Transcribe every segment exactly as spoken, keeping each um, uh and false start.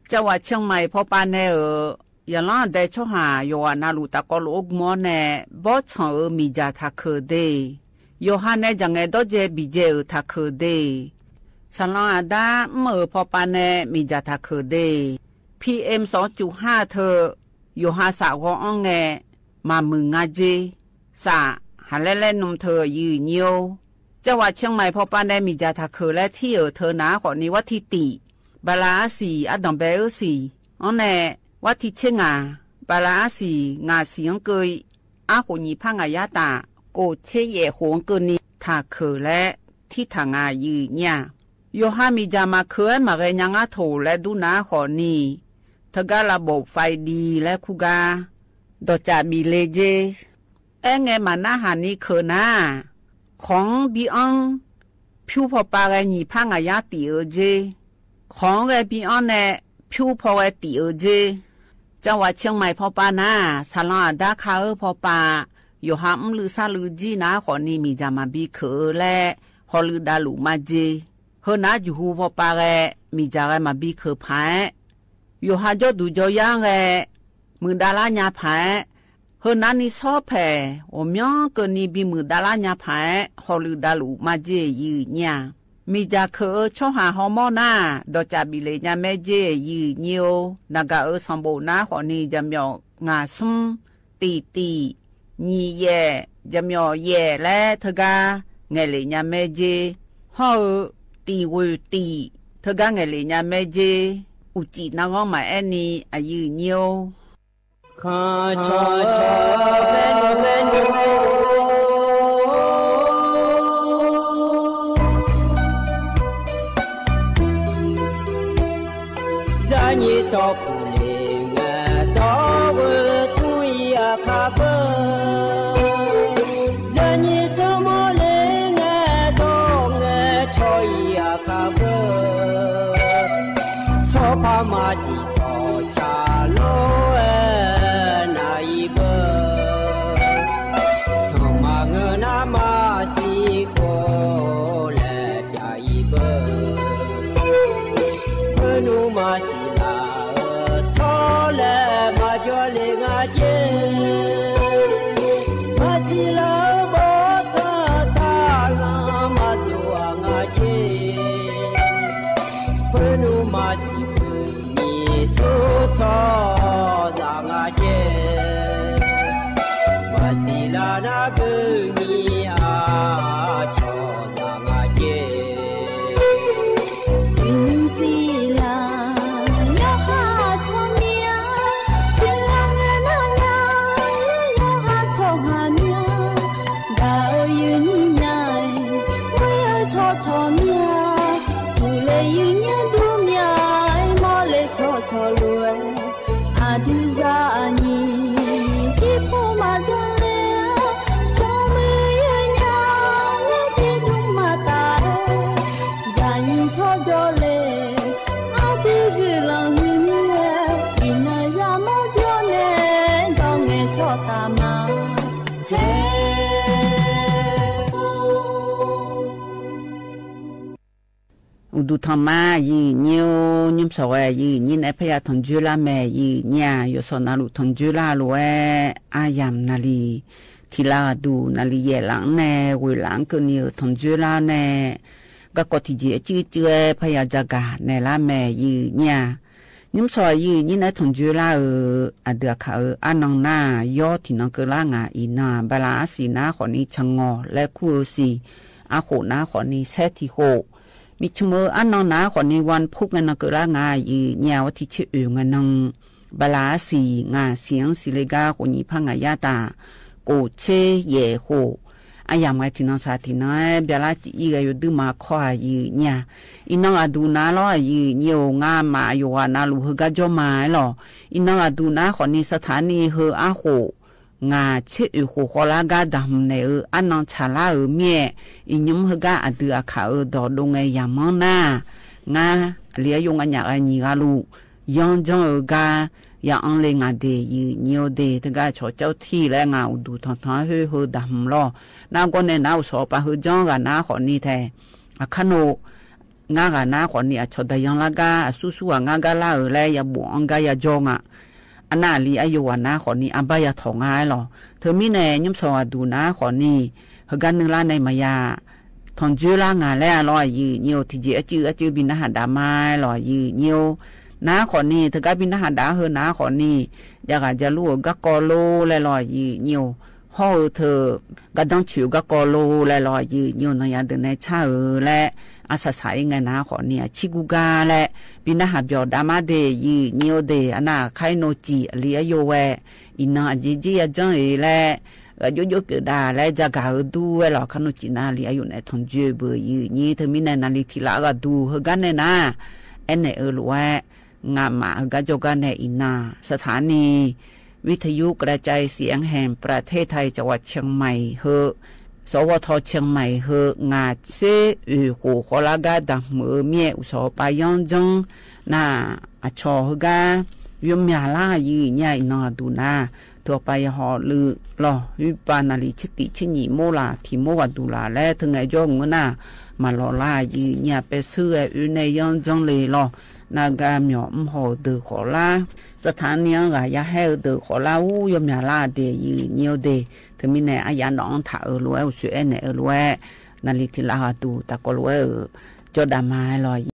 Cavwaf Ciangmaiq pawpav nae-euq zaqlanr aqdae tsawrhaq yawqghaq navluf tafkawv lof-aer gm-awr nae, bawrtsanq-euq miqdzaq taqkeuq de. Yawqha nae dzaq ngaeq dawrdzae biqdzae-euq taqkeuq de. Saqlanq aqda mr-euq pawpav nae miqdzaq taqkeuq de. P M sawq-anr cuf har teu, yawqha saf ghawv-anr ngae, maqmuiq nga dzer. Saf haqlaer laer nm teu aqyuif nyir-or, Cavwaf Ciangmaiq pawpav nae miqdzaq taqkeuq laer tir-euq teu nar khawfni, warti tif, bala arsiq ardanq bae-eu siq-anr nae, warti tser ngaq, bala arsiq ngaq siq-anr keuv, arkhof nyiq par ngaq yar taf, kof tser yaef khof-anr keuvni taqkeuq laer tirtaq nga aqyuif nyir-aq. Yawqha miqdzaq maqkeuq-aer maqghae nya ngar toq laer dur nar khawfni, teugar lavbof faiv di laer kur gar dawqcaf bif le dzer. Aerngae maqnarhaq ni keuq nar, kawq-anr bi anr, pyur pawpav ghae nyiq par ngaq yar tif-eu dzer. Kawq-anr ghae bi anr nae, pyur paw ghae tif-eu dzer. Cavwaf Ciangmaiq pawpav nar, saqlanq aqda ka-eu pawpav, yawqha mrluiv sarluiv jir nar khawfni miqdzaq maqbi keuq-eu laer hawluiv davluf maqdzer. Heu nar juqhu pawpav ghae, miqdzaq ghae maqbi keuq paq-aer, yawqha jawrduq jawryar-anr ghae muiqdav lar nya paq-aer, heu narni sawr paeq ghawqmyanr keuvni bimuiq dav lar nya paq-aer hawluiv davluf maqdzer aqyuif nyir-aq. Miqdzaq keuq-eu tsawrhaq hawmawr nar, dawqcaf bif le nya maer dzer aqyuif nyir-or, naqgaq-euq sanqbof nar khawfni jaqmyawf ngaq smr, tif tif, nyiq yaef, jaqmyawf yaef laer teugar ngaeq le nya maer dzer. Hawr-eu tif ghoeq tif teugar ngaeq le nya maer dzer. Uqcif narghanr maqaer ni aqyuif nyir-or, khanq cawq cawq bae nmr bae nmr-or, zaqnyiq tsawrkuq le ngae dawr ghoe tmr-ir aqkar beu. Zaqnyiq tsawrmawr le ngae dawr ngae caw-ir aqkar beu. Tsawrpar maqsiq tsawqcaq lof-aer nav-ir beu. Sanqma ngeur nar maqsiq khof laer pyav-ir beu. Khoernmr maqsiq laf-eu tsawrlaeq maqjawr le nga jer. Maqsiq laf-eu bawrtsanq saqlanr maqdov-aq nga jer. Khoernmr maqsiq khoernyiq sur tsawrhaqzaq nga jer. Maqsiq laf nar beu nyiq aqcawq zaq nga jer. Uqnymr siqlar yawqha tsawrmyanr, siqlar ngae nar nya yawqha tsawrhaq myanr. Gaq-eu yuif nyir nya-aer, ghoer-eu tsawrcawq myanr. Uqle yuif nyir dur mya-aer, mawrle tsawrcawq lof-aer, aqdui zaqnyiq jirpov maqdzanr le-a, smrmuiq yawnya-aer tiqdmr maqtaf-aer, zaqnyiq tsawrjawr le, aqdui guiqlanq huiq mir-aer, iqnan yamawr jawr nae, dawr ngae tsawrtaf ma. Her Uqduq tanqma aqyuif nyir-or, nymr sawq ghae aqyuif nyir nae parya tanqjoer lar mae aqyuif nyir-aq, yawqsawq navluf tanqjoer lar lof-aer aryamq naqliq tiq lar ghaq duq naqliq yaef laf-anr nae ghoeq laf-anr keuvni-euq tanqjoer lar nae garkawv tiqjeq cuiv cuiv-aer parya jagaq naeq lar mae aqyuif nyir-aq. Nymr sawq aqyuif nyir nae tanqjoer lar-euq aqdui aqkaq-euq arnan nar-aq, yawr tiqnan keuvlar ngaq iqnan-aq, bala arsiq nar khawfni tsaq ngawq laer kur-eu siq, arkhof nar khawfni saer tiq khof, miqcmq-eu arnan nar khawfni wan pur ngae nan keuvlar ngaq aqyuif nyir-aq, war tiq tser oeq ngae nan bala arsiq ngaq siq-anr siqle gar khof nyiq par ngaq yar taf, kof tser yaef khof, aryamq ngae tiqnan saq tiqnan-aer byalar cif ir ghae yawduir ma kawr aqyuif nyir-aq. Iqnan ghaq duq nar lawr aqyuif nyir-or, ngamaf yawqghaq navluf heugar jawr ma-aer lawq. Iqnan ghaq duq nar khawfni saqtaq-ni heu arkhof ngaq tser oeq khof khawvlar gar daqhmq naeq-eu arnan tsaqlar-euq mir-aer, iqnymr heugar aqdui aqkaq-euq dawqdov ngae yamq-anr nar, ngar aqli-aer yov nga nyaf ghae nyiq gha luf yanr janr-eu gar ya anr le ngaq de aqyuif nyir-or de. Teugar cawq caer-awr tir laer ngaq uqduq tanqtanq-aer khoer heu daqhmq lawr. Nargawr nae nar uqsawq pav heu janr ghaq nar khawfni tae, aqkar noeq ngar ghaq nar khawfni aqcawq daqyan lar gar aqsur sur ghaq ngar gar lar-euq laer yabof-anr gar yajawr nga. Arnar aqli aryov ghaq nar khawfni arbar yatawq nga-aer lawq. Teumirnae nymrsanq ghaqduq nar khawfni heugar nuilar nae maqya tanqdzoer lar nga laer-a lawr aqyuif nyir-or. Tiqjeq arcuiv arcuiv bi narhaq daf ma-aer lawq aqyuif nyir-or. Nar khawfni teugar bi narhaq daf-ar heu nar khawfni javghaq javlur-euq garkawv lor laer lawr aqyuif nyir-or. Hawr-eu teu gardanr coeq-eu garkawv lor laer lawr aqyuif nyir-or. Nanqya deuq nae car-euq laer arsaq saq-ir ngae nar khawfni aqcir gur gar laer bi narhaq byawq daf ma de aqyuif nyir-or de. Arnar aqkar-ir nawq ciq aqli aryov ghae iqnan aqjeq jir yajanr-eq laer ghaq jov jov pyeuf dav laer jagaq-eu dur-aer lawq. Aqkar nawq ciq nar aqli aryov nae tanqdzoer beuq aqyuif nyir. Teumirnae naqli tiq laf-eu ghaqduq heugar nae nar aernaeq-eu lof-aer ngamaf heugar jawrgar nae iqnan สถานีวิทยุกระจายเสียงแห่งประเทศไทย จังหวัดเชียงใหม่ heu สวท เชียงใหม่ heu ngaq tser oeq khof khawvlar gar daqhmq-eu mir-aer uqshawq pav yanr janr nar, aqcawq heugar yawmyaq lar aqyuif nyir-a. Iqnan aqduq nar teu-awq pav yahaw luiv lawq. Yurpav naqli tser tif tser nyiq mawr laf tiq mawr ghaqduq laf laer teu ngae jawr ngeur nar, maqlawq lar aqyuif nyir-a. Paev sheur-aer oe nae yanr janr le lawq. Nargar myawq mr haw-euq deuq khawflar, สถานี-anr ghaq yahaer-eu deuq khawflar ur yawmyaq lar de aqyuif nyir-or de. Teumirnae aryaf nawq-anr taq-euq lof-aer uqshoe aernaeq-eu lof-aer naqli tiq laf ghaqduq taqkawv lof-aer-euq jawrdaq ma-aer lawq aqyuif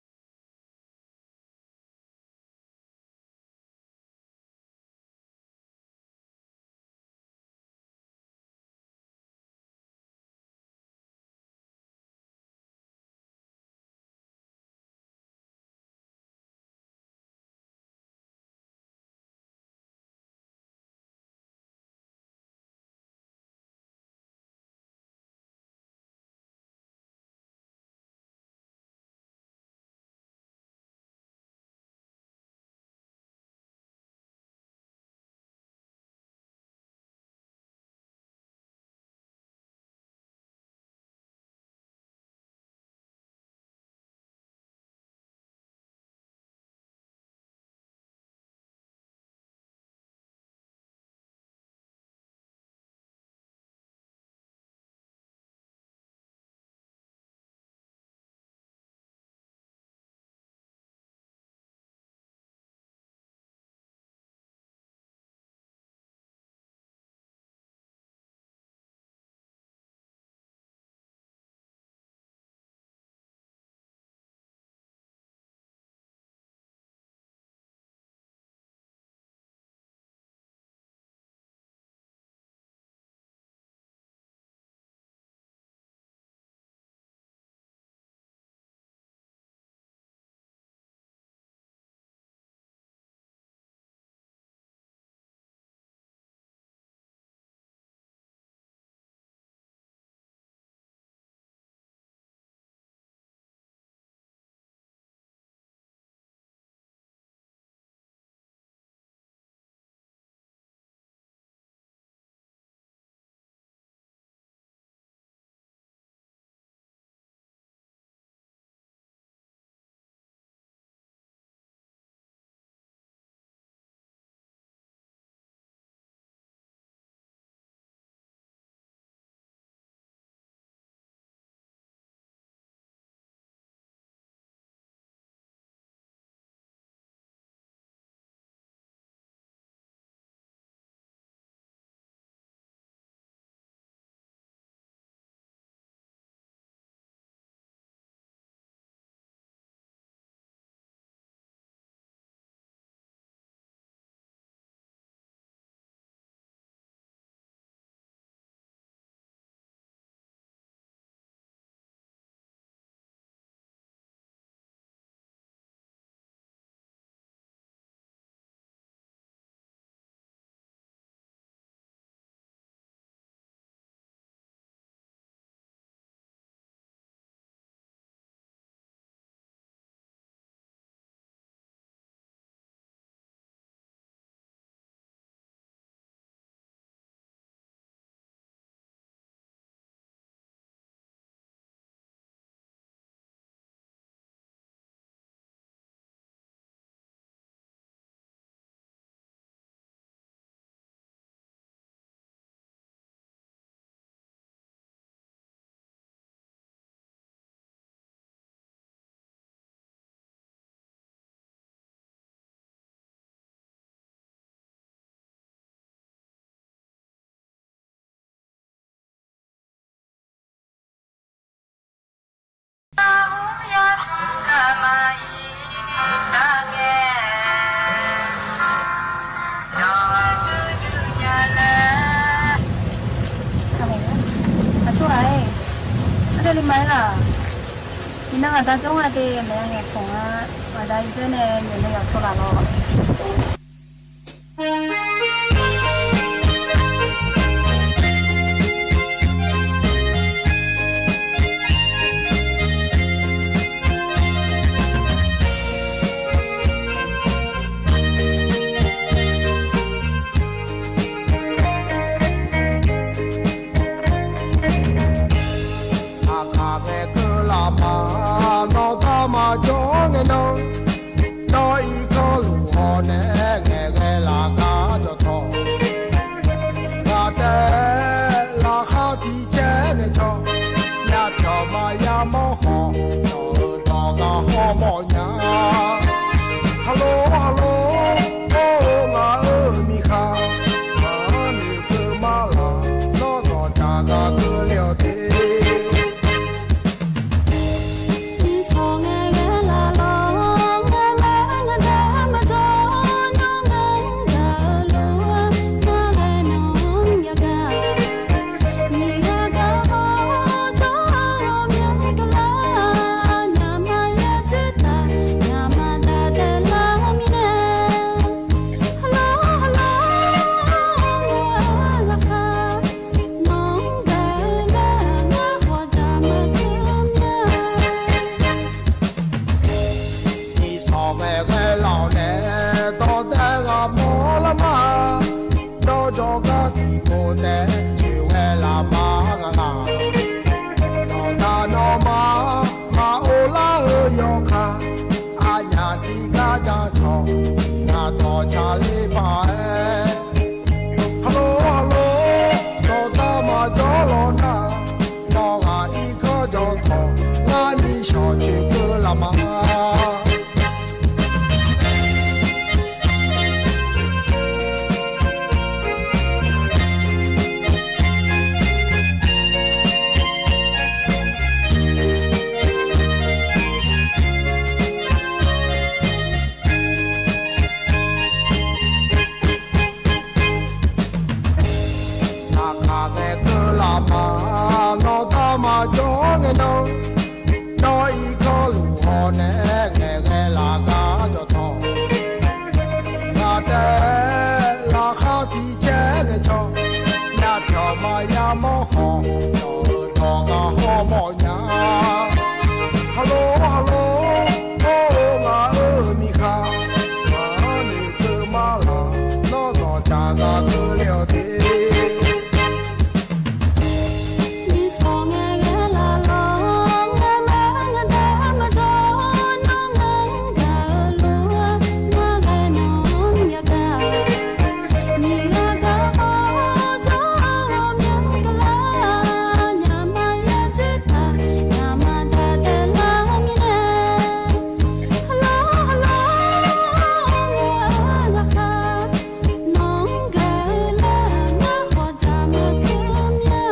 Pai laq, iqnan aqda jawr nga de, maeq-a ngaeq smq-a, aqda irdzaer nae nyaef nae yawqtawv laf lawq. Aqkaq ngaeqkeuv laf ma, nawr gar maqjawr ngae nan, nawr irkanr luf haw nae ngaeqghae laf gar jawq tawq. Iqghaq taef-aer laqkhaq tiq caer ngaeqcawq, myavpyawq maqya mawr khawf, nawq-euq dawq ghaq hawmawf nya. Haqlo haqlo, or-eu ngaq-euq miqkhaq, maqanr noeqkeuv mar laq, nawr dawqjaq ghaq keuvle-awq te. Irsawq ngaeqghae laf lawq, ngar laer ngar dae maqjawr, nawr ngar-anr gaq-eu lof-aer, ngar ghae nawq-anr yagaq. Nyiq ghaq gaq-awr, tsawrhaq ghawqmya gaqlar, nyaq maqya dzoertaq, nyaq maqdaq daeflar mirnae. Haqlo haqlo, ngar-anr laqkhaq, nawq-anr gaq-eu laer, ngar khawfdzaq maqkeuv mya. Irsawq ngaeqghae laf-awq nae, dawqdae ghaq mawr lar ma. Dawr jawrgar tiqpov taef-aer coeqghae laf ma ngaq ngaq. Nawqda nawqma maqov lar-eu yawkaq, aqnyaf tiqgar ja cawq, iqghaq dawq ca ler paq-aer. Haqlo haqlo, dawqda maqjawr lawq nar, nawq ghaq irkanr jawr tawq, ngar ni shawq coeqkeuv laf ma. Aqkaq ngaeqkeuv laf ma, nawr gar maqjawr ngae nan, nawr irkanr luf haw nae ngaeqghae laf gar jawq tawq. Iqghaq taef-aer laqkhaq tiq caer ngaeqcawq, myavpyawq maqya mawr khawf, nawq-euq dawq ghaq hawmawf nya. Haqlo haqlo, or-eu ngaq-euq miqkhaq, maqanr noeqkeuv mar laq, nawr dawqjaq ghaq keuvle-awq te. Irsawq ngaeqghae laf lawq, ngar laer ngar dae maqjawr, nawr ngar-anr gaq-eu lof-aer, ngar ghae nawq-anr yagaq. Nyiq ghaq gaq-awr, tsawrhaq ghawqmya gaqlar, nyaq maqya dzoertaq, nyaq maqdaq daeflar mirnae. Haqlo haqlo, ngar-anr laqkhaq, nawq-anr gaq-eu laer, ngar khawfdzaq maqkeuv mya.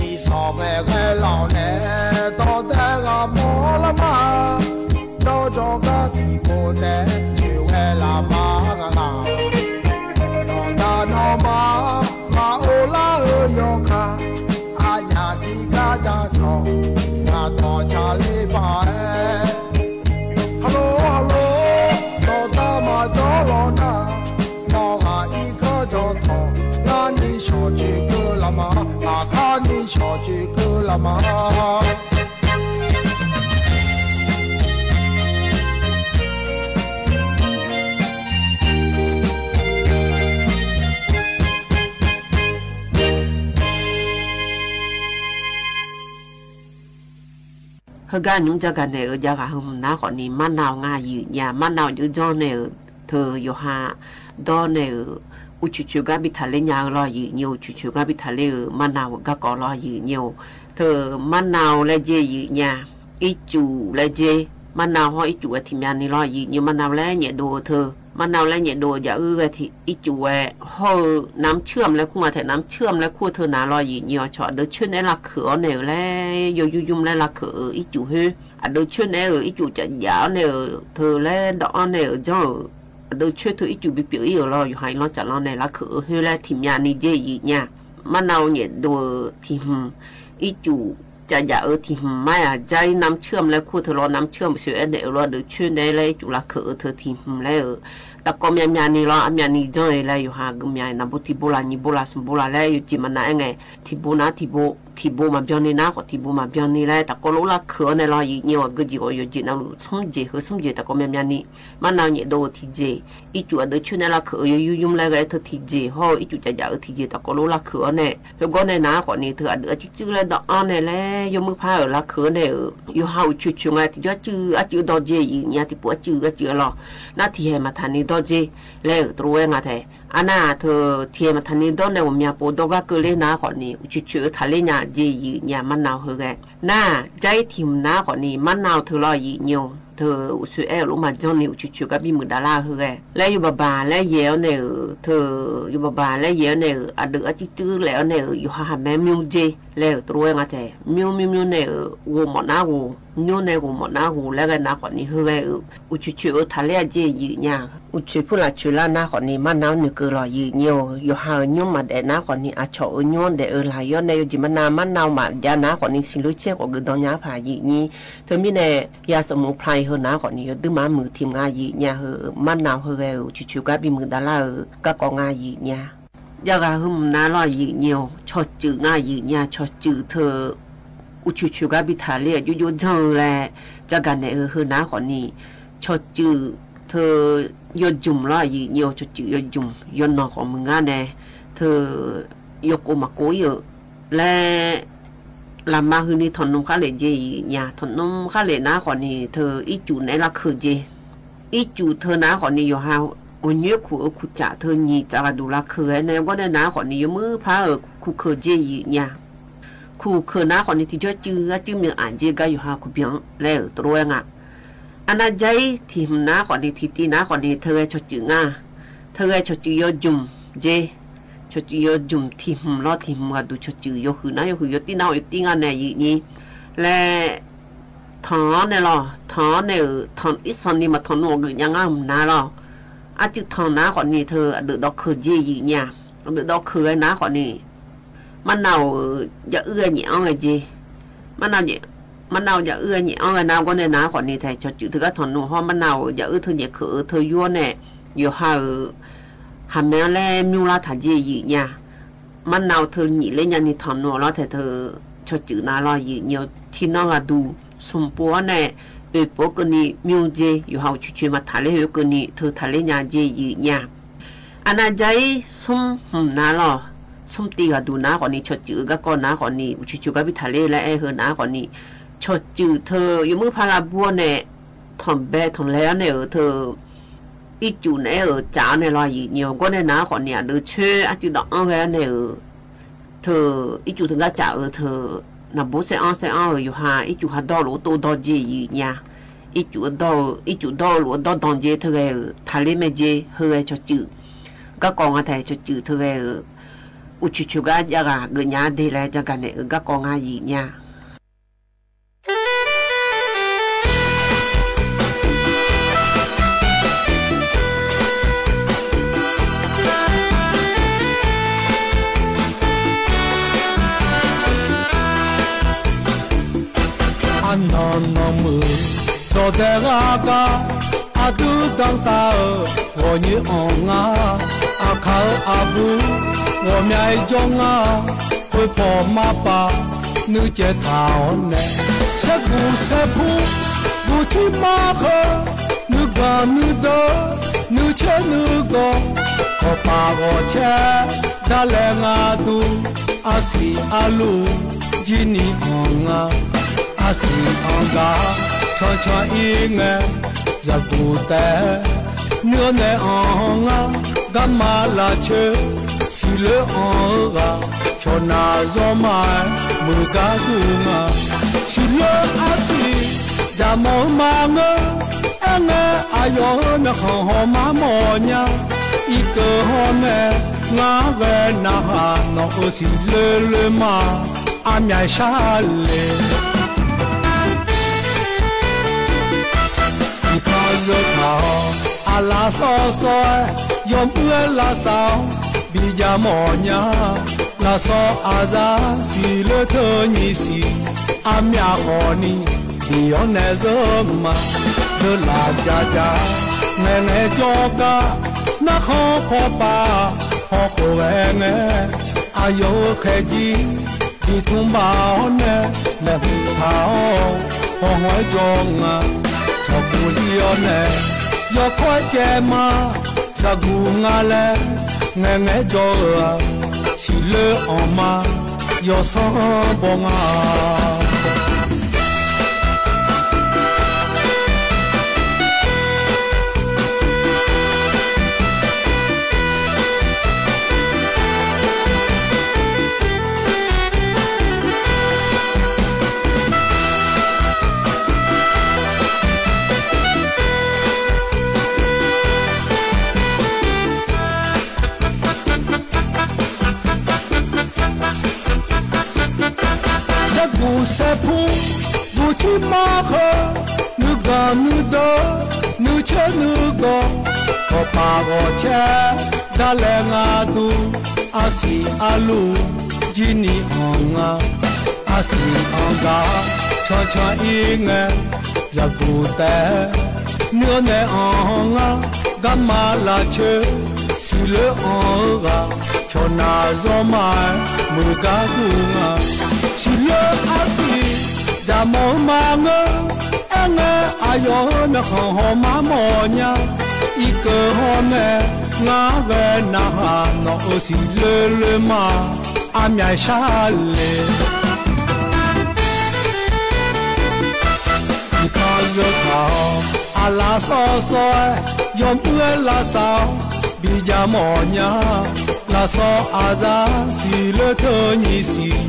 Irsawq ngaeqghae laf-awq nae, dawqdae ghaq mawr lar ma. Dawr jawrgar tiqpov taef-aer coeqghae laf ma ngaq ngaq. Nawqda nawqma maqov lar-eu yawkaq, aqnyaf tiqgar ja cawq, iqghaq dawq ca ler paq-aer. Haqlo haqlo, dawqda maqjawr lawq nar, nawq ghaq irkanr jawr tawq, ngar ni shawq coeqkeuv laf ma, aqkaq ni shawq coeqkeuv laf ma. Heugar nymr jagaq naeq-euq jav ghaq heu hmq nar khawfni, marnav ngar yuif nya. Marnav jov janr nae-euq teu yawqha dawr nae-euq uqcoeq coeq gar bi taqler nya-eu lawr yuif nyi. Uqcoeq coeq gar bi taqler-euq marnav-euq garkawv lawr yuif nyi-or. Teu marnav laer jer yuif nya. Ircuf laer jer, marnav hawr ircuf ghae tiqmyani lawr yuif nyi. Marnav laer nyaef dov-eu teu, marnav laer nyaef dov-eu jaq-eu ghae tiq ircuf ghae hawr-eu namr coer-am laer kur nga taef, namr coer-am laer kur-eu teu nav lawr yuif nyi-awr cawq. Aqdui coer naeq-aer lavkeuq-awr nae-euq laer yaw yur yur laer lavkeuq-euq ircuf khoer, aqdui coer naeq-aer-euq ircuf caf jaf-awr nae-euq teu laer dawv-anr nae-euq janr-euq, aqdui coer teu ircuf bipyeuf ir-euq lawr yawqha irlanr caflanr nae lavkeuq-eu khoer laer tiqmyani jer yuif nya. marnav nyaefdov-euq tiq hmq, ircuf cafjaf-euq tiq hmq, mar-aq ใจน้ำเชื่อม laer kur-eu teu lawr, น้ำเชื่อม soeq-aer naeq-euq lawr, deuq coer nae laer ircuf lavkeuq-eu teu tiq hmq laer-euq, tafkawv myavmyavni lawr, armyavni janr-eu laer yawqha geufmya-iq, naqbov tiq bov laf, nyiq bov laf, smq bov laf laer yawqjeq maqnav-aer ngae, tiq bov nar tiq bov, tiq bov maqbyanni nar khawf tiq bov maqbyanni laer tafkawv lof lavkeuq-awr nae lawr, aqyuif nyiq-awq, geujeq-awq, yawqjeq navluf smr jeq heu smr jeq tafkawv myavmyavni, marnav nyaefdov-euq tiqjeq, ircuf aqdeuq coer nae lavkeuq-euq yawqyur nymr laer ghae-aer teu tiqjeq hawr-eu ircuf cafjaf-euq tiqjeq tafkawv lof lavkeuq-awr nae, khoergawr nae nar khawfni teu aqdui arcuir cuir laer dawv-anr nae laer yawmuir par-euq lavkeuq-awr nae-euq, yawqha uqcoeq coeq nga tiqjawr arcuir arcuir dawr jeq yif nya, tiqpov arcuir arcuir-eu lawr, nar tiq haeq maqtaq ni dawr jeq laer-euq tov-aer nga tae. Arnar-aq teu tiq haeq maqtaq ni dawr nae ghawqmya pov dawr gar keuvler nar khawfni uqcoeq coeq-eu taqler nya jeq yif nya, marnav heu ghae nar-aq ใจ tiq hmq nar khawfni marnav-eu teu lawr, yif nyiq-awq, teu uqsoeq aer-euq lof maqjanr ni uqcoeq coeq gar bimuiq davlar-eu heu ghae laer yawbaq baq laer yaeq-awr nae-euq teu, yawbaq baq laer yaeq-awr nae-euq aqdui arcuir cuir laef-awr nae-euq yawqha haqmae mymr jeq laer-euq tov-aer nga tae, mymr mymr mymr nae-euq ghofmawf nar ghof, nymr nae ghofmawf nar ghof laer ghae nar khawfni heu ghae-euq uqcoeq coeq-eu taqler-a jeq yif nya, uqcoeq purlaf coeq lar nar khawfni marnav-anr noeqkeuv lawr, yif nyiq-awq, yawqha-euq nymr maqdaef nar khawfni aqcawq-euq nymr-anr daef-eu laq-ir-awr nae yawqjeq maqnav, marnav-eu maqjav nar khawfni siqloer caer khawf geufdan nya-ar paq yif nyiq. Teumirnae ya sanqmuq pla-iq heu nar khawfni yawduir maqmuiq tiq mq nga yif nya heu, marnav heu ghae-euq uqcoeq coeq gar bimuiq davlar-euq garkawv nga yif nya. Javghaq heu mq nar lawr, yif nyiq-awq, cawqcuif nga yif nya, cawqcuif teu uqcoeq coeq gar bi taqler-euq jovjov janr-eu laer, javgaq naeq-eu heu nar khawfni cawqcuif teu yawjmq lawr, yif nyiq-awq, cawqcuif yawjmq yawnanq khawf muiq ngar nae teu yawkov maqkov-ir-euq laer, lafma huini tanqnmr khar lef jeq yif nya, tanqnmr khar lef nar khawfni teu ircuf naeq-aer lavkeuq jeq, ircuf teu nar khawfni yawqha ghawqnyoer kuq-eu kuqcaf teu nyiq caf ghaqduq lavkeuq ghae nae gawr nae nar khawfni yawmuir par-euq kuqkeuq jeq yif nya. Kuqkeuq nar khawfni tiqjawr cuiv arcuiv myanq aq jeq gar yawqha kuqbyan-anr laer-euq tov-aer nga. Arnav jav-ir tiq hmq nar khawfni tiqtiv nar khawfni teu ghae cawqcuif nga. Teu ghae cawqcuif yawjmq jeq, cawqcuif yawjmq tiq hmq lawr, tiq hmq ghaqduq cawqcuif yawhuiq nar yawhuiq, yawtir nar yawtir nga nae yif nyiq laer tanq-awr nae lawr, tanq-awr nae-euq tanq irsanq ni maqtanq nmr-awq geufnya ngar mq nar lawr. Arcuiv tanq nar khawfni teu aqdui dawvkeuq jeq yif nya. Aqdui dawvkeuq ghae nar khawfni marnav-euq jav-uir ghae nyaef-anr ghae jeq, marnav-euq jav-uir ghae nyaef-anr ghae nar gawr nae nar khawfni tae cawqcuif teugar tanq nmr hawr marnav-euq jav-uir teu nyaef keuq-eu teu yur-awr nae yawqha-euq haqmae-anr laer mymr lar taq jeq yif nya. Marnav-eu teu nyiq ler nyani tanq nmr-awq lawr tae teu cawqcuif nav lawr yif nyiq-awq, tiqnan ghaqduq smq pov-awr nae oeq pov-awr keuvni mymr jeq yawqha uqcoeq coeq maqtaqler khoer keuvni teu taqler nya jeq yif nya. Arnav jav-ir smr hmq nar lawr, smr tiv ghaqduq nar khawfni cawqcuif-eu garkawv nar khawfni uqcoeq coeq gar bi taqler laer aer heu nar khawfni cawqcuif teu yawmuir par lavbur-awr nae tanqbae tanqlae-awr nae-euq teu ircuf naeq-aer-euq caf-awr nae lawr yif nyiq-awq, gawr nae nar khawfni aqdui coer arcuiv dawv-anr ghae-awr nae-euq teu ircuf teugar caf-eu teu naqbur saer-anr saer-anr-euq yawqha ircuf hardawr lof-aer tov dawr jeq yif nya. Ircuf dawr-eu, ircuf dawr-eu lof-aer dawr dan jeq teu ghae-euq taqler mae jeq heu ghae cawqcuif garkawv nga tae cawqcuif teu ghae-euq uqcoeq coeq gar javghaq geufnya-ar de laer javgaq naeq-euq garkawv nga yif nya. Arnan nanmuiq dawqdae ghar gar, aqdui danqtaf-euq ghawqnyoer anr nga. Aqkaq-euq aqbur ghawqmya-aer jawr nga. Khoerpaw marpav nuicaev taq-awr nae, saerguq saerpur guqcir mar kheur, nuiganq nuideuq nuicoer nuigawq, ghawqpaf ghawqcaer darlae nga dur, arsiq arluf jirni anr nga. Arsiq anr gar cancan ir ngae, zaqguq taef nuir-awr nae anr ngar, garma lafcoer siqloer anr-eu ghaq, cawqnaq zawrma-aer muiq gar dur nga. Siqloer arsiq zaqmawf-eu ma ngeur, aerngae aqyawf-euq myawqkhanq hawmar mawf nya. Irkeuv hawr nae ngar ghae narhaq, nawq-euq siqloer loer ma armyav shar le. Iqkaq zeuq taq-awr aqlaf sawv sawv-aer, yawmuiq-aer lavsav-awr bijav mawf nya. Lafsawq aqzaf siqloer teu nyiq siq, armyav khawfni bi-awr nae zeur ma. Zeurlaf jaja ngaeqngae jawrgar, narkhan pawpav hawkhof ghae ngae, aqyawf-euq khaeqjir diqtmq baf-awr nae laeqhmq taq-awr, hawqhawq-aer jawr nga. Tsawqkhof ir-awr nae yawkawr-aer caev ma. Zaqguq nga laer ngaeqngae jawr-eu-aq, siqloer anqma yawsanr baw nga. Zaqguq saerpur guqcir mar heu, nuiganq nuideuq nuicoer nuigawq, ghawqpaq ghawqcaer darlae nga duq, arsiq arluv jir ni anq nga. Arsiq anq gaq cancan ir ngae, zaqguq taef nuir-awr nae anq ngar, garma lafcoer siqloer anq-eu ghaq, cawqnaq zawrma-aer muiq gar dur nga. Siqloer arsiq zaqmawf-eu ma ngeur, aerngae aqyawf-euq myawqkhanq hawmar mawf nya. Irkeuv hawr nae ngar ghae narhaq, nawq-euq siqloer loer ma, armyav shar le. Tiqkar zeur taq-awr aqlaf sawv sawv-aer, yawmuiq-aer lavsav-awr bijav mawf nya. Lafsawq aqzaf siqloer teu nyiq siq,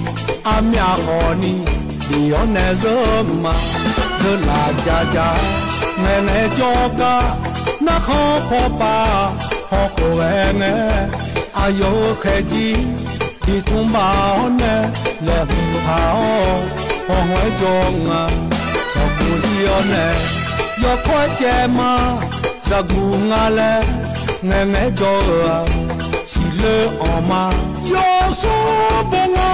armyav khawfni bi-awr nae zeur ma. Zeurlaf jaja ngaeqngae jawrgar, narkhan pawpav hawkhof ghae ngae, aqyawf-euq khaeqjir diqtmq baf-awr nae laeqhmq taq-awr, hawqhawq-aer jawr nga. Tsawqkhof ir-awr nae yawkawr-aer caev ma. Zaqguq nga laer ngaeqngae jawr-eu-aq, siqloer anqma yawsanr baw nga.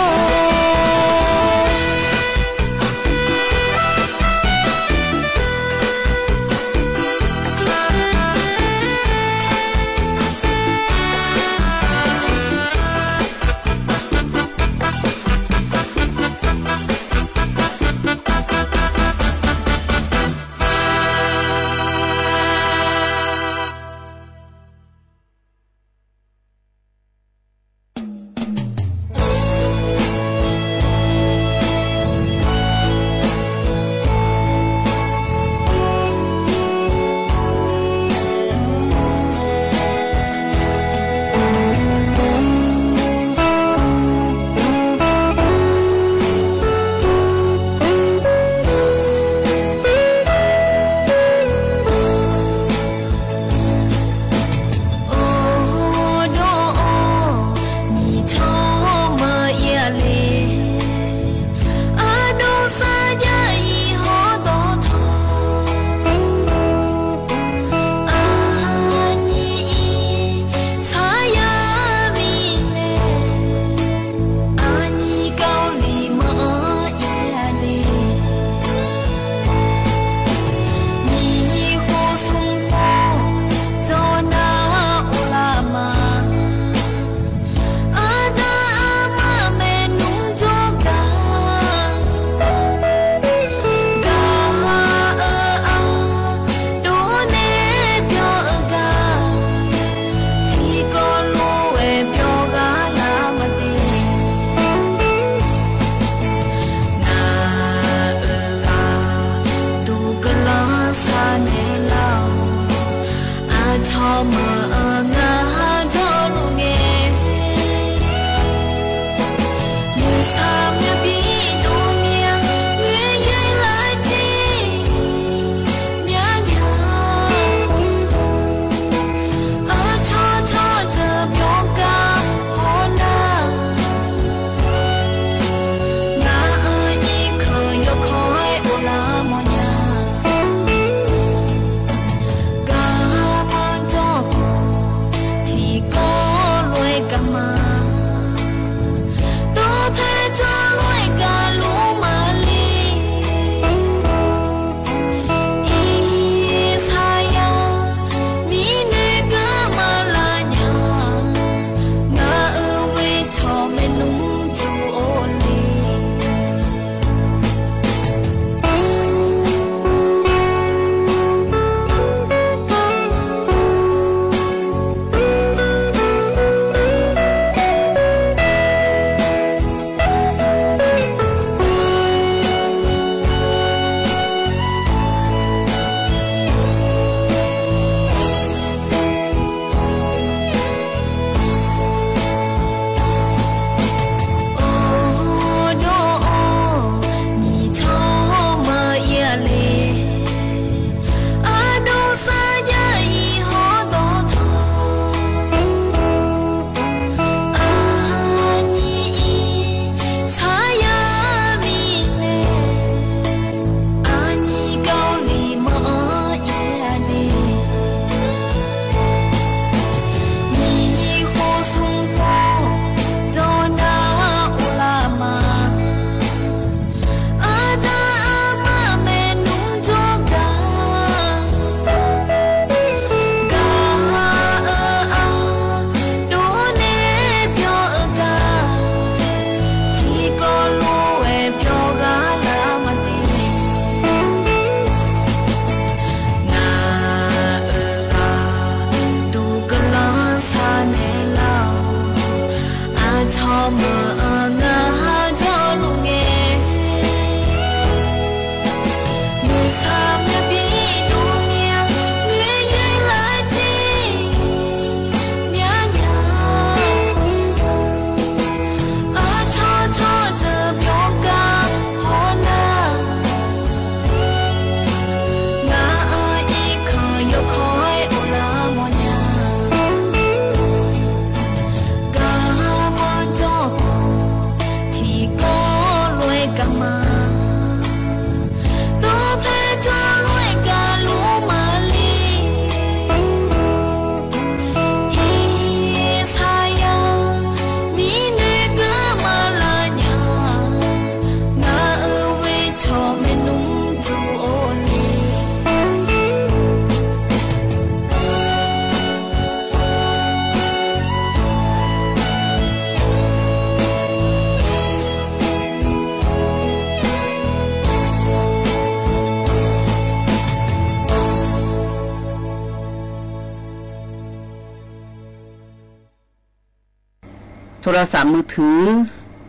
โทรศัพท์มือถือ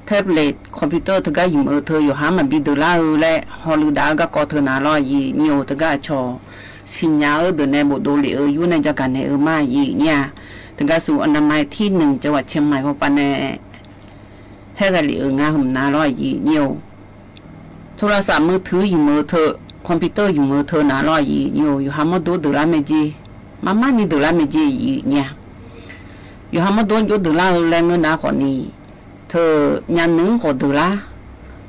tablet computer teugar ymq-eu teu yawqha-anr maqbi deuqlar-eu laer hawluiv daf-eu garkawv teu nar lawr aqyuif nyir-or. Teugar aqcawq siqnya-eu deuq nae bofdov lef-eu yur nae jagaq naeq-eu ma aqyuif nyir-a. Teugar su อนามัยที่หนึ่ง จังหวัดเชียงใหม่ pawpav nae haer ghae lef-euq nga hmq nar lawr aqyuif nyir-or. โทรศัพท์มือถือ ymq-eu teu, computer ymq-eu teu nar lawr aqyuif nyir-or, yawqha mawrdo deuqlar mae jer, marmarni deuqlar mae jer aqyuif nyir-a. Yawqha mawrdo jov deuqlar-eu laer ngeur nar khawfni, teu myavnuiv-anr khawf deuqlar,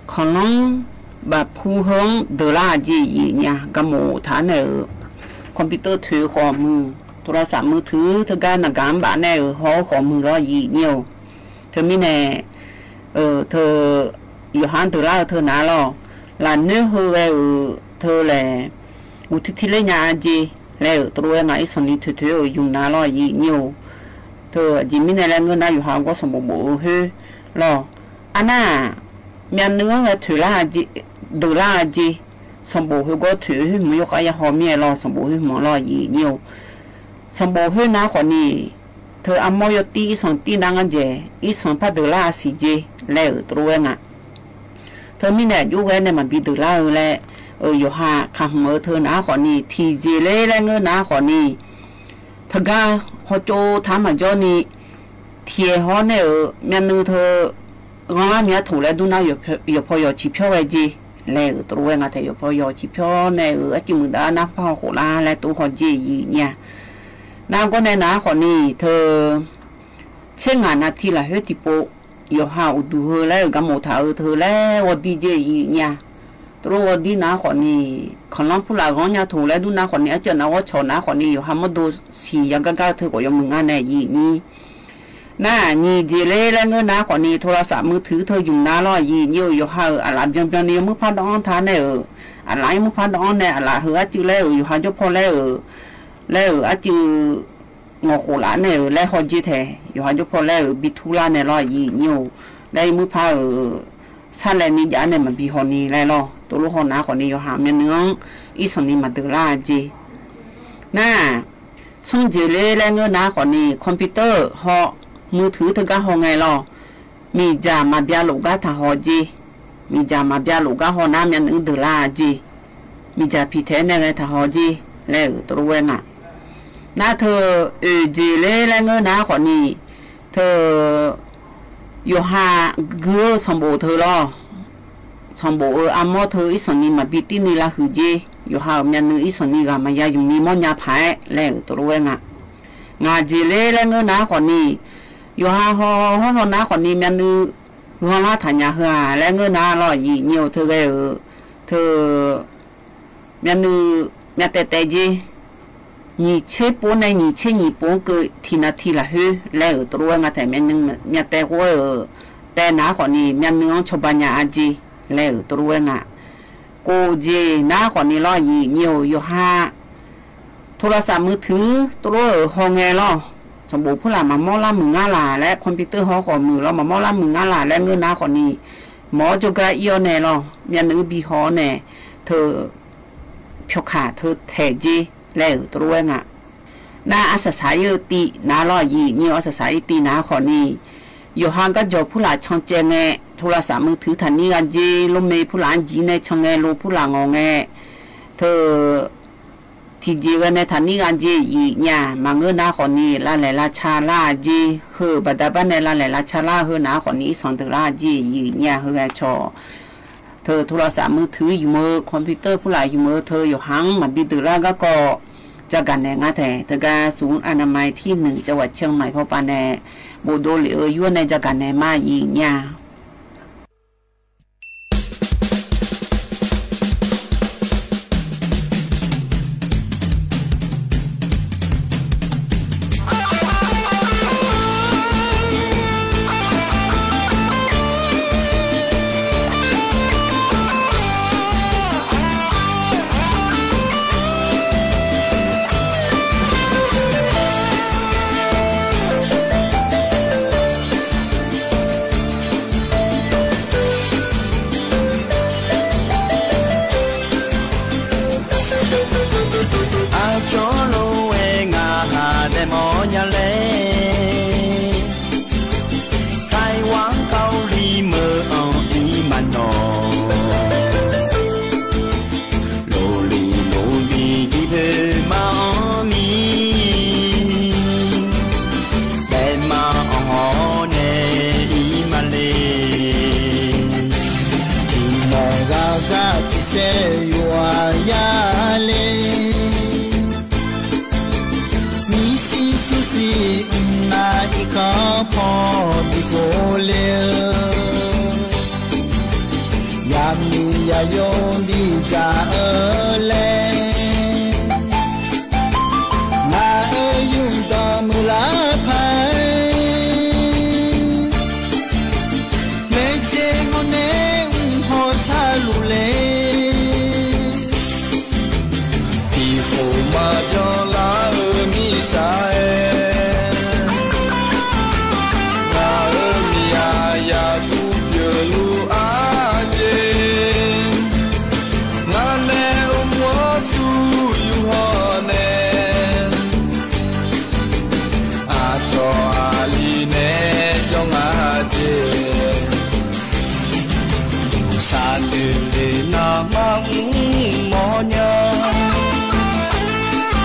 kanqlanr bafpu heu-anr deuqlar-a jer aqyuif nyir-a. Garmof taq-anr nae-euq computer toeq-eu khawf muiq, โทรศัพท์มือถือ teugar naqgaq-anr baf nae-euq haw-eu khawf muiq lawr aqyuif nyir-or. Teumirnae teu yawqha-anr deuqlar-eu teu nar lawr, lafnoer heu ghae-euq teu laeq, uqtir tir ler nya-a jer laer-euq tov lof-aer nga irsanqni toeq toeq-euq ymq nar lawr aqyuif nyir-or. Teu aqjeq mirnae laer ngeur nar yawqha gawr sanqbof bof-eu khoer lawr, arnar-aq, myavnuiv-anr ghae toeq lar-a jer, deuqlar-a jer, sanqbof khoergawr toeq-eu khoer hmq-anr yawkhav yahaw mir-aer lawr sanqbof khoer hmq-anr lawr aqyuif nyir-or. Sanqbof khoer nar khawfni, teu armawr yawtir irsanq tir nar ngar dzaeq irsanq par deuqlar-a siq jer laer-euq tov lof-aer nga. Teumirnae aqjox ghae nae maqbi deuqlar-eu laer, yawqha kaq hmq-eu teu nar khawfni tiqjeq ler laer ngeur nar khawfni, teugar hawtsov taq-anr maqjawr ni, tiqaeq hawr nae-euq myavnuiv teu ghanrlar myav toq laer dur nar, yawqpaw yawq ciqpyawr ghae jer laer-euq tov lof-aer nga taef. Yawqpaw yawq ciqpyawr nae-euq arcuiv muiqdaq-ar nar par haw khof lar laer tov haw jer aqyuif nyir-a. Nargawr nae nar khawfni teu tser ngaq navti lafkhoer tiqpov, yawqha uqduq heu laer-euq garmof taq-eu teu laer ghawdir jer aqyuif nyir-a. Tov lof ghawdir nar khawfni, kanqlanr purlaf ghanr nya toq laer dur nar khawfni, arcuiv nav ghawr cawq nar khawfni, yawqha mawrdo siq yagar gar-eu teu khawf yawmuiq ngar nae aqyuif nyir. Nar-aq, nyiq jeq ler laer ngeur nar khawfni, โทรศัพท์มือถือ teu ymq nar lawr aqyuif nyir-or, yawqha-euq aqlaf byanbyan ni yawmuir par dawv-anr taq nae-euq, aqlaf-ir muir par dawv-anr nae aqlaf heu arcuiv laer-euq yawqha jawrpaw laer-euq, laer-euq arcuiv ngawqkhof laf nae-euq laer haw jer taeq, yawqha jawrpaw laer-euq bi tur lar nae lawr aqyuif nyir-or, laer yawmuir par-euq sarlaevni jav nae maqbi haw ni laer lawr. Tov lof haw nar khawfni yawqha myavnuiv-anr irsanqni maqdeuq lar-a jer. Nar-aq, smr jeq ler laer ngeur nar khawfni, computer haw, มือถือ teugar haw ngae lawr, miqdzaq maqbya lof gar taq haw jer. Miqdzaq maqbya lof gar haw nar myavnuiv deuq lar-a jer. Miqdzaq piqtaeq-aer nae ghae taq haw jer laer-euq tov lof-aer nga. Nar teu oeq jeq ler laer ngeur nar khawfni, teu yawqha gui-eu sanqbof teu lawr, sanqbof-euq armawr teu irsanqni maqbi tir ni lavhuiq jer. Yawqha-euq myavnuiv irsanqni ghaq maqya ymq ni mawrnya paq-aer laer-euq tov lof-aer nga. Ngaq jeq ler laer ngeur nar khawfni, yawqha haw hawr haw nar khawfni myavnuiv ghanrlar taqnya heu-aq laer ngeur nar lawr aqyuif nyir-or, teu ghae-euq teu myavnuiv myavtaev taev jer. Nyiq tser pov nae nyiq tser nyiq pov-anr keuv tiq navti lafkhoer laer-euq tov lof-aer nga taeq, myavnuiv myavtaev khof-aer-euq taev nar khawfni myavnuiv-anr cawba nya-a jer laer-euq tov lof-aer nga. Kof jeq nar khawfni lawr aqyuif nyir-or, yawqha โทรศัพท์มือถือ tov lof-euq haw ngae lawr, sanqbof purlaf maqmawr lar muiq ngar laq laer, computer haw khawf muiq lawr maqmawr lar muiq ngar laq laer ngeur nar khawfni, mawq-awr jawrgar ir-awr nae lawr myavnuiv bi haw-awr nae teu pyawqkaq teu taeq jer laer-euq tov lof-aer nga. Nar arsaq saq-ir-eu tiv nar lawr aqyuif nyir-or, arsaq saq-ir tiv nar khawfni, yawqha garjawq purlaf can caev ngae, โทรศัพท์มือถือ taqnir gha jer, lormae purlaf-anr jir nae can ngae, lo purlaf ngawq ngae, teu tiqjeq ghae nae taqnir gha jer aqyuif nyir-a. Maqngeur nar khawfni lavlaeq lavca lar-a jer, heu-euq baqda bar nae lavlaeq lavca lar-eu heu nar khawfni irsanq deuq lar-a jer aqyuif nyir-a. Heu ghae cawq teu โทรศัพท์มือถือ ymq-eu, computer purlaf ymq-eu teu yawqha-anr maqbi deuq lar garkawv jagaq naeq ngar taeq, teugar ศูนย์อนามัยที่หนึ่ง จังหวัดเชียงใหม่ pawpav nae bofdov lef-eu yur-awr nae jagaq naeq ma aqyuif nyir-a. Aqyawf bidzaq-eu laer, ngaq-euq yufdawq muiqlar paq-aer, laejae hawr nae mq haw sharluf le. Tiqkhof maqbyan lar-eu miqsaq-aer, ngaq-euq miqyaq yaqguv pyeufluf-a jeq, ngar nae mr-awr tur yuf haw nae, aqcawq aqli nae jawr nga jeq. Saqnoeq le navmar mr mawrnya,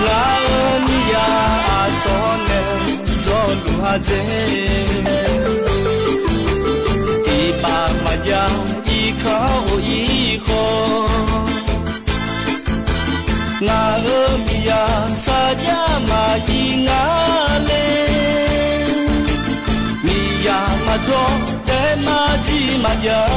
ngaq-euq miqyaq aqcawq nae jawrluf-a jeq. Tiqpav maqjav irkanr of ir khawf, ngaq-euq miqyaq sarjax maqyir nga le. Miqyaq maqdzawr taef maqjir maqjav.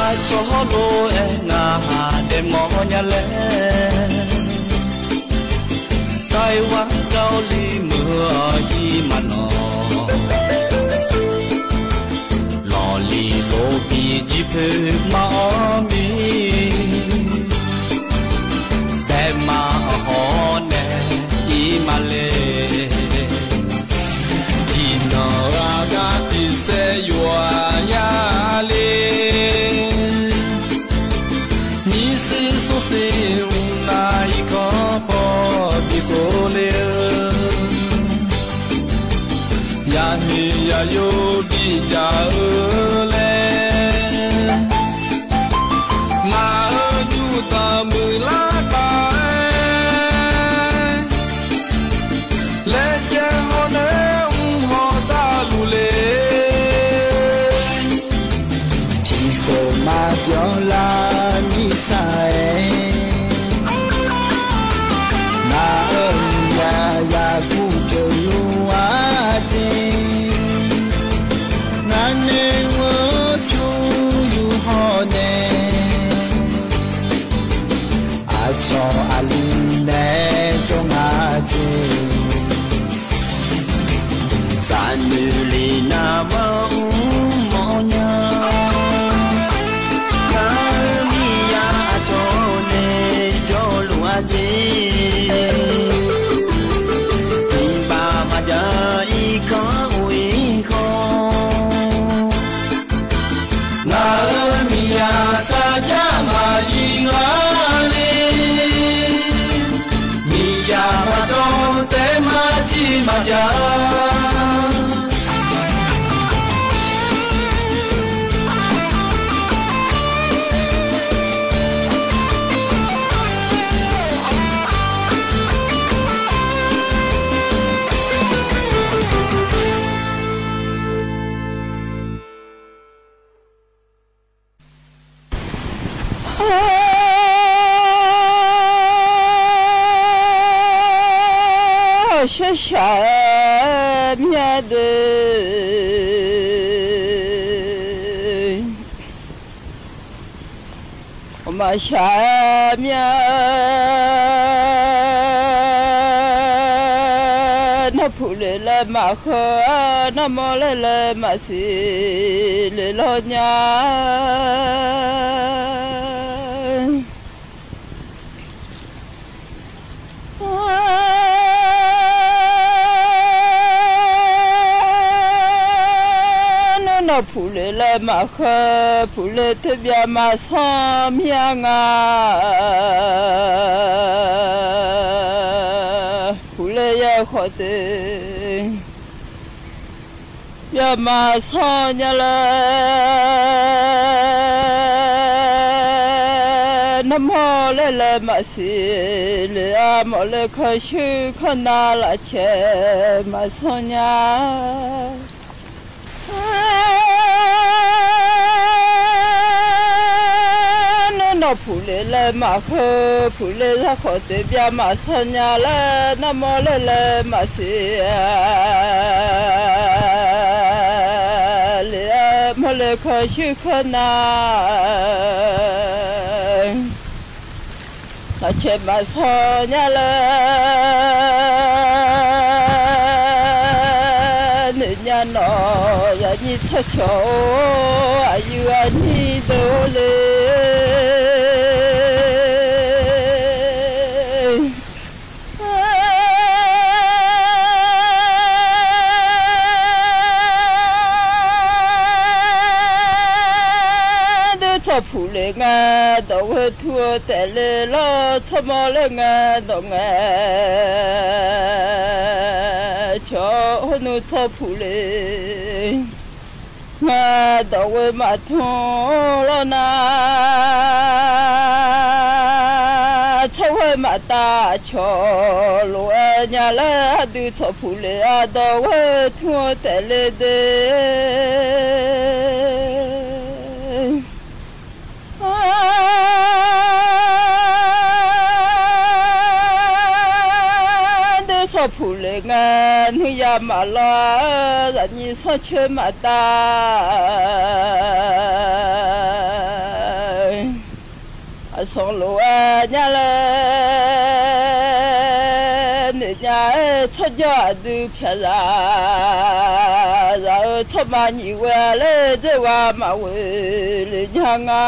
Aqcawq hawr lof-aer ngaq ha daefmawf nya laer, Taiwan Kali meuq-eu ir maqnawq, lawqliq lof bi jir poeq ma-awr mir, daefma-awr hawr nae ir ma le. Tiqnan ghaq gar tiqsaer yawqha ya le. Nyiq siq smr siq mqnav irkanr paw bi khov le-eu, yaqmiq yaqyo bidzaq-eu laer, ngaq-euq yufdawq muiqlar paq-aer, laejae hawr nae mq haw sharluf le. Tiqkhof maqbyan lar miqsaq-aer, ngaq-euq miqyaq yaqguv pyeufluf-a jeq, ngar nae mr-awr tur yuf haw nae, aqcawq aqli nae jawr nga jeq. Saqnoeq le navmar mr mawrnya, ngaq-euq miqyaq aqcawq nae jawrluf-a jeq. Tiqpav maqjav irkanr of ir khawf, ngaq-euq miqyaq sarjax maqyir nga le. Miqyaq maqdzawr taef maqjir maqjav. Shar shaq-aer myar deuq, maq shaq-aer myar, narpuq le laer maq heu-ar, narmawr laer laer maqsiq le lawr nya. Nmr nawq puq le laer maqkheu, puq le teubyav maqsanr mir-a nga. Puq le yaer khawf te, byav maqsanr nya laer Armawr laer laer maqsiq lef-a, mawf laer kanr shuir kanr nav lafcaeq maqsanr nya. Nmr nawq puq lef laer maqkheu, puq lef zar khawf toeqbyav maqsanr nya laer, narmawr laer laer maqsiq lef-a, mawr laer kanr shuir kanr nav lafcaeq maqsanr nya laer, noeqnya nawq zaqnyir tsawrcawq-or, aqyuif aqnyir deuq-or le. Deuq tsawrpuq lef ngae, dawq ghoe tmr-eu taef le lawr, tsawrmawr laer ngae dawq ngae, cawq hawr nmr tsawrpuq lef ngae, dawq ghoe maqtmr lawr nar, tsawrghoe maqtav cawq lof-aer nya laer, aqdui tsawrpuq lef-a, dawq ghoe tmr-eu taef le de. Deuq tsawrpuq lef ngae, nuiya maqlawr-a, zaqnyir sanrcoer maqtav, aqsanq lof-aer nya laer, noeqnya-aer tsawrjawr aqdui pyaqzaq, zaq-eu tsawrma nyiq ghoe-a laer, dzeurghaq maqghoe lef nya nga.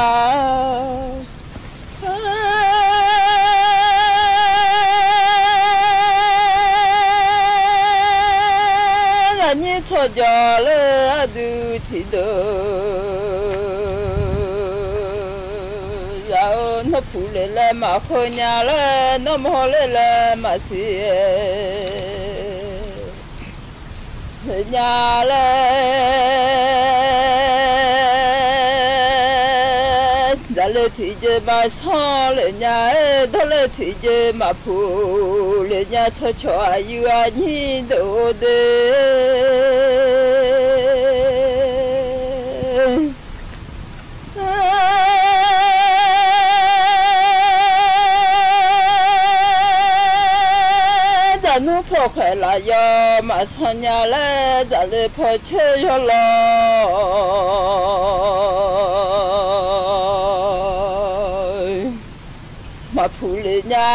Zaqnyir tsawrjawq laer aqdui tiqdeuq, zaq-eu nawr puq lef laer maqkheu nya laer, nawr mawr laer laer maqsiq lef nya laer, dzaqle tiqjeq maqsanr lef nya-aer, dawrle tiqjeq maqpuq lef nya, tsawrcawq aqyuif aqnyir deuq-or de. Dzaqnmr paw khaeq laf yawf maqsanr nya laer, dzaqle paw coer yawlawr maqpuq lef nya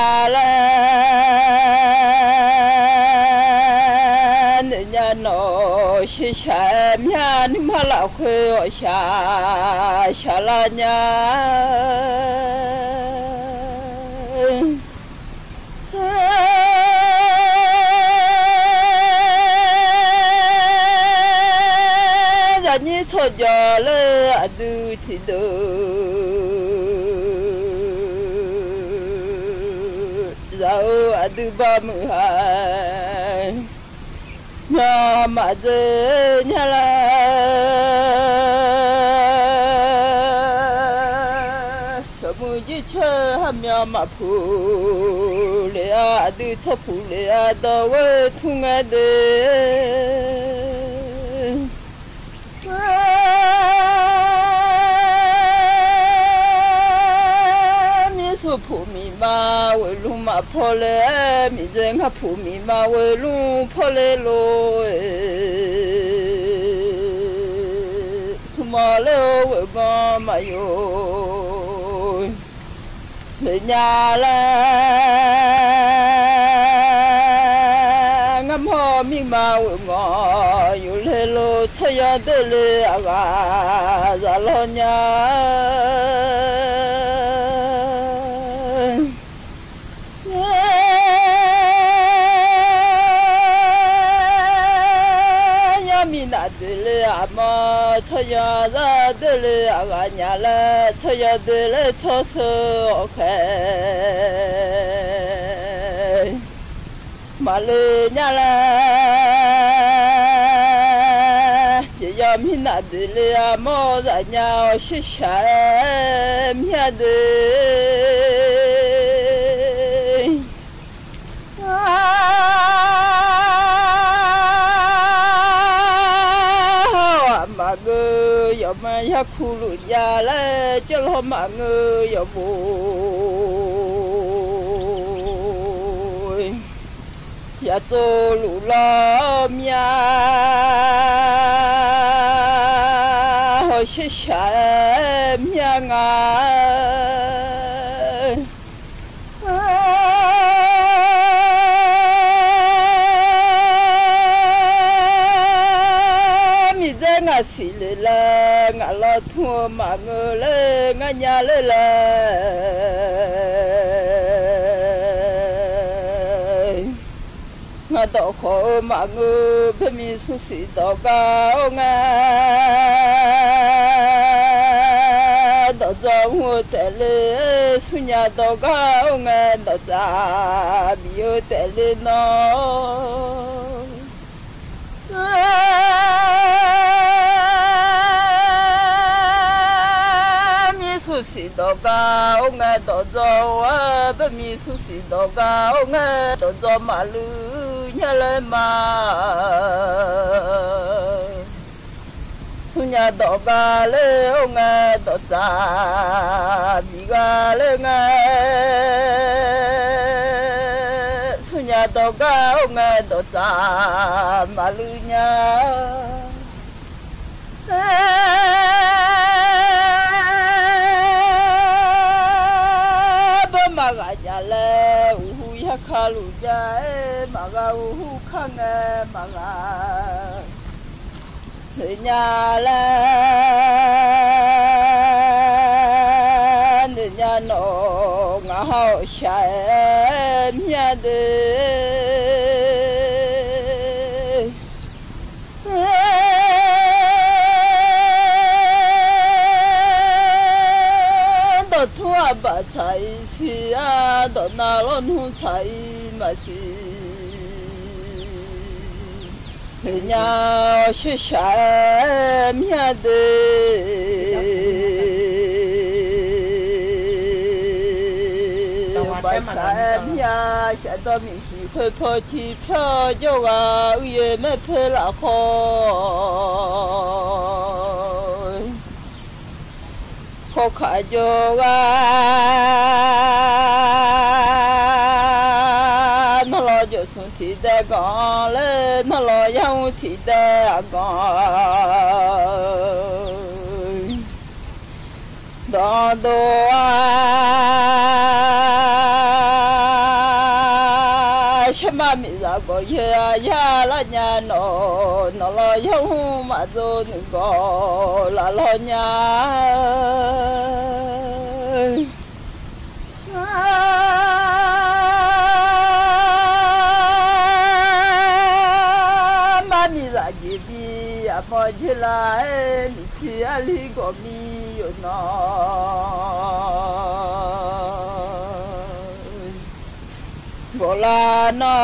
laer, noeqnya nawq shirshaq-aer mya nuima lafkhoer ghawqshaq shaqlar nya. Zaqnyir tsawrjawq laer aqdui tiqdeuq, zaq-eu aqdui bamuiq ha, mya maqdzer nya laer, cawqmuiq jircoer hamya maqpuq lef-a, aqdui tsawrpuq lef-a, dawq ghoe tmr ngae de. Mirsuq puq miqma ghoeqlmq maqpaw le-aer, miqdzaeq ngar puq miqma ghoeqlmq paw le lof-e. Tmqmawf ler-eu ghoeqganq maqyov lef nya laer, ngar mawr mirma ghoeqganq yuf le lof, tsawrya doer le aqghaq zaq lawr nya. Yawr mirnaf doeq le aqmawr, tsawrya zar doer le aqghaq nya laer, tsawrya doer laer tsawrsheuq-awr khae maqle nya laer, jeq ya mirnaq deuq le-a mawr zaf nya-awr shirshaq-aer mya deuq. Hawr-aq maqngeur yawqma yarkuq luf jav laer, jawrlawr maqngeur yawqbof yaqtsov luf lawr mya. Hawr shirshaq-aer mya nga. Miqdzaer ngaq siq le laer, ngaq lawr tmr-eu maqngeur laer ngar nya ler laer. Ngaq dawq khawf-eu maqngeur, baermi smrsiq dawq gar-awr ngae, dawqdzawr mr-eu taef le, smrnya dawq gar-awr ngae, dawqtsaf bif-eu taef le nawr. Baermi smrsiq dawq gar-awr ngae, dawqdzawr-aer, baermi smrsiq dawq gar-awr ngae, dawqdzawr maqluiv nya laer ma. Smrnya dawq gar ler-awr ngae, dawqtsaf bif gar ler ngae, smrnya dawq gar-awr ngae, dawqtsaf maqluiv nya. Bawr maqghaq jav laer uqhu yarka luf jav-aer, maqghaq uqhu kar ngae maqghaq noeq nya laer, noeq nya nawq ngaq ha-awq shaq-aer mya de. Dawqtmr aqbaf tsaq-ir siq-a, dawqnav lawrnmr tsaq-ir maqsiq. Noeq nya shirshaq mya de. Baqshaq-aer mya, shafdawr miqshiq khoer paw ciq pyawr jawrghaq uiqyaer maer poer lafkhawf, khawkaq jawrghaq, nanrlawq jawqsmq tiqdaev ganq laer, nanrlawq yarmr tiqdaev aqganq dawqdov-a, sharma miqzaq gawqyaer-a yar lar nya nawq, nanrlawq yarmr maqdzor nuigawq laf lawr nya. Mar miqzaq jeqbi aqmawr jeq lar-aer, miqtser arli gawqmir yawqnan gawqlar nar,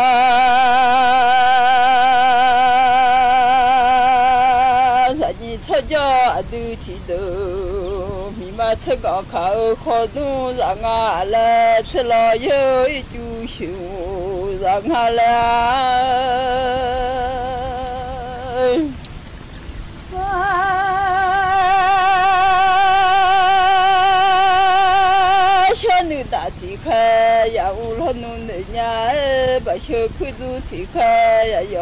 zaqnyiq tsawrjawr aqdui tiqdeuq, miqma tseurganq kaq-eu khawdmr zaq nga laer, tseurlawq yaer-eu ircuf sheuqmq zaq nga laer-a. Shawr nuidaq tiqkhaer yaq uv lawrnu noeq nya-aer, baqsheu kuir dzur tiqkhaer yaq yawq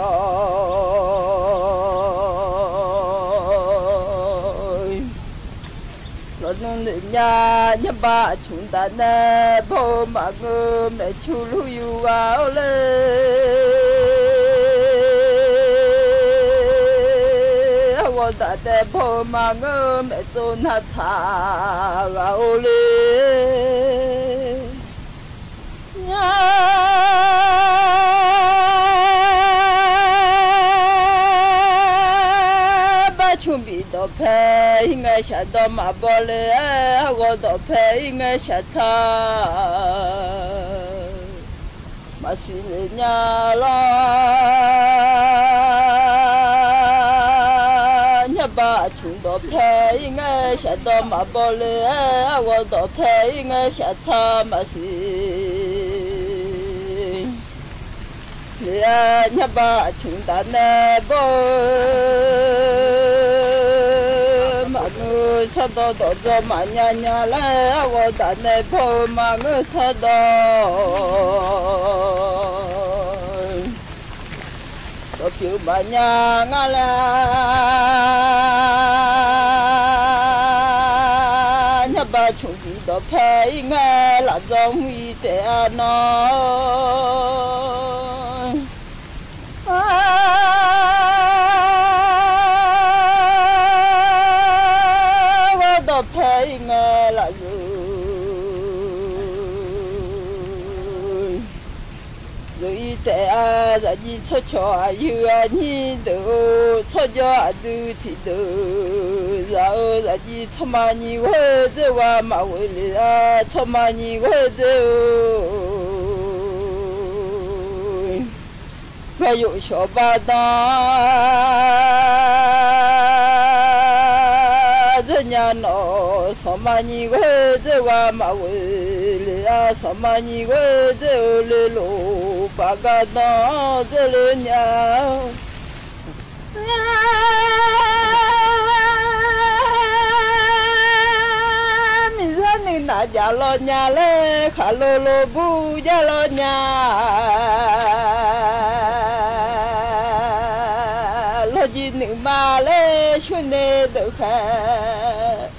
lawrnu noeq nya. Nymrbav aqcmq daq nae bawr-eu maqngeur, maeqcu lur yur ghaq-awr ler, arghawq daq dae bawr-eu maqngeur, maeqtsov nar tsaq ghaq-awr ler. Barcmq bif dawqpae ir ngae, shafdawr maqbaw le-aer, arghawq dawqpae ir ngae, shaftsaq maqsiq le nya lawr. Nymrbav Shafdawq maqbaw le-aer arghawq dawqpae ir ngae, shaftsar maqsiq le-a, nyarbav aqcmq daq nae bawr-eu maqngeur, shardawq dawqdzaw maqnya nya laer arghawq daq nae bawr-eu maqngeur, shardawq dawqpyeuf maqnya ngar laer, nyarbav cmq bif dawqpae ir ngae, lafdzawr mr-ir taef-a nawr. Arghawq dawqpae ir ngae, lafzeuq zeuq-ir taef-a. Zaqjiv tsawrcawq aqyuif aqnyir deuq-or, tsawrjawr aqdui tiqdeuq zaq-eu, zaqjiv tsawrma nyiq ghoer dzer gha maqghoe le-a, tsawrma nyiq ghoer dzer-or. Ghae yawf shawf bar dan dzer nya nawq, sanqma nyiq ghoer dzer gha maqghoe le-a, sanqma nyiq ghoer dzer-eu le lof, baq gar dan dzer le nya. Miqzaq nuinaf jaq lawr nya laer, khaqlo lo bur jar lawr nya. Lawrjiv nuima laer shurni deuq khaeq.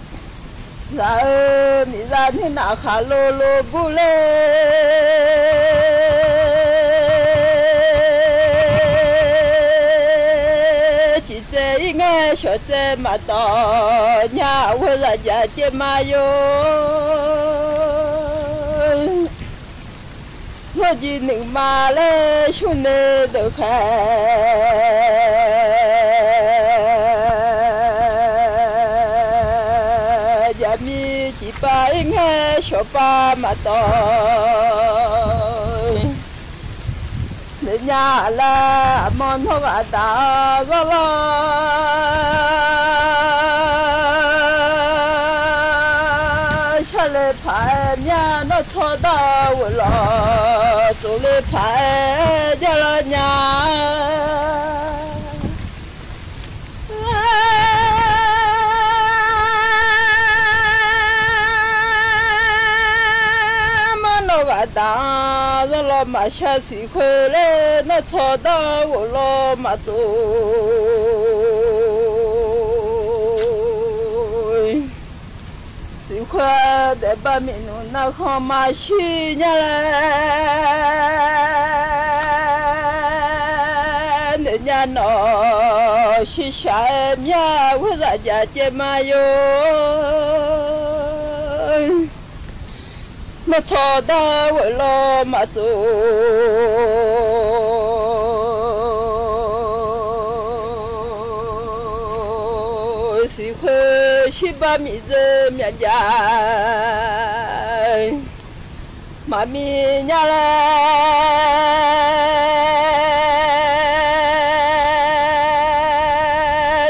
Zaq-eu miqzaq nuinaf khaqlo lo bur ler, ciqtsaev ir ngae shawqtsaev maqdawq nya, ghoezaq jaq caev ma yawr. Lawrjiv nuima laer shurni deuq khaeq. Jaqmir ciqpav ir ngae shawqpav maqdawq. Noeqnya laer aqmawr nawr ghaq daq-awr ghanr lawr. Sharle paq-aer myar nawr tsawrdanr ghoeq lawq, tsofle paq-aer jar lawr nya. Mar nawr ghaq daq-anr zanr lawr maqshar siq khoer ler, nawr tsawrdanr ghoeq lawr maqtsov. Siq khoer daef bar miqnmq narkhan maqshir nya laer, noeqnya nawq shirshaq-aer myar ghoer zaq jaq caev ma yawr. Nawr tsawrdanr ghoeq lawr maqtsov. Siq khoer shirbar miqdzeur myavjav maqmiq nya laer,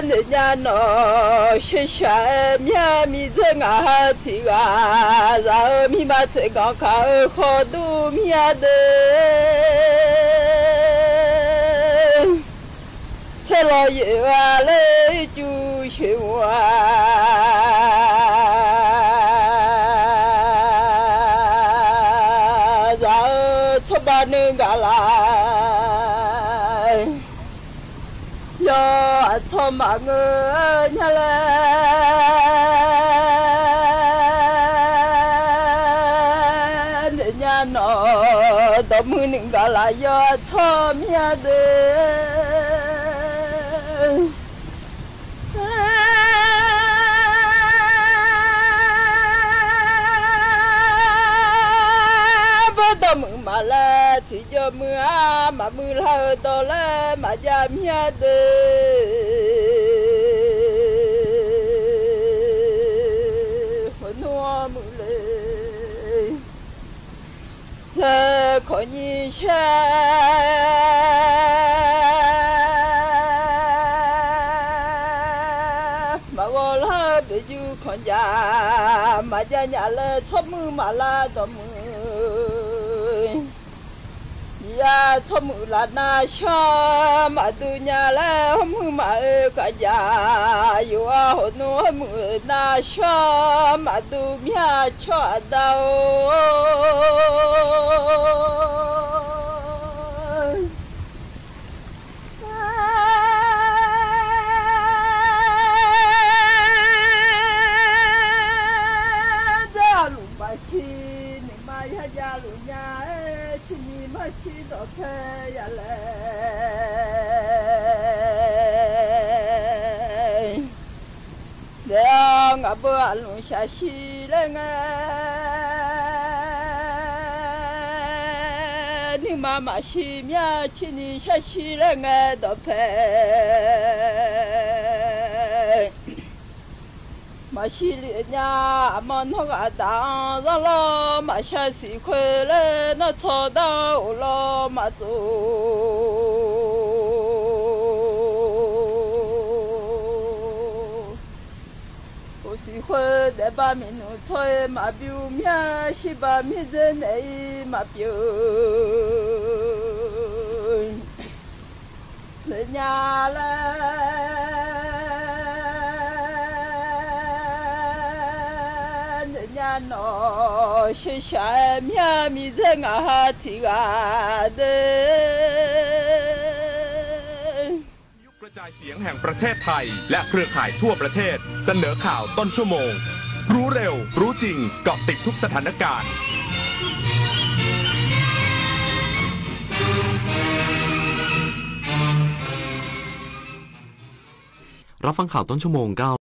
noeqnya nawq shirshaq-aer myar miqdzeur ngaq ha tiq ghaq zaq-eu mirma tsaev ganq kaq-eu khawf dur mir-a de. Saerlawq yaef-a ler ircuf sheuq-a zaq-eu tsawrbav nuigaq laf yawr, aqtsawr maqngeur nya laer, noeqnya nawq dawqmuiq nuigaq laf yawr, aqtsawr mir-a de. Bawr dawqmuiq maqlaer tiqjawr muiq-a, maqmuiq lar-eu dawq laer maqjav mir-a de. Khoernmr-anr muiq le laer khawf nyir shaer, maqghawq lar-eu beqjuv Khanqjaq maqjav nya laer tsawrmuiq maqlar dawqmuiq. Miqyaer tsawrmuiq laf nav shawr maqdur nya laer hawrmuiq maqoe kaqjaq. Yawqha hawq nmr hawrmuiq nav shawr maqdur mya tsawrhaq dar-or. Dzer-aq luf maqshir, nuima yar javluf nya-aer, cirni marshir dawqpae ya laer. Daef-awr ngaq beu aqlmq shaqshir laer ngae, nuima maqshir mya cirni shaqshir laer ngae dawqpae. Maqshir lef nya, aqma nawr ghaq daq-anr zanr lawr maqshar siq khoer laer, nawr tsawrdanr-anr of lawr maqtsov. Of siq khoer daef bar miqnmq tsawr-eu maqbymr mya, shir bar mirdzer naeq-ir maqpyeuf le nya laer, naeq nya nawq sheushaq-aer mya miqdzer ngaq ha tiq ghaq de. กระจายเสียงแห่งประเทศไทย และเครือข่ายทั่วประเทศ เสนอข่าวต้นชั่วโมง รู้เร็ว รู้จริง เกาะติดทุกสถานการณ์ รับฟังข่าวต้นชั่วโมงเก้า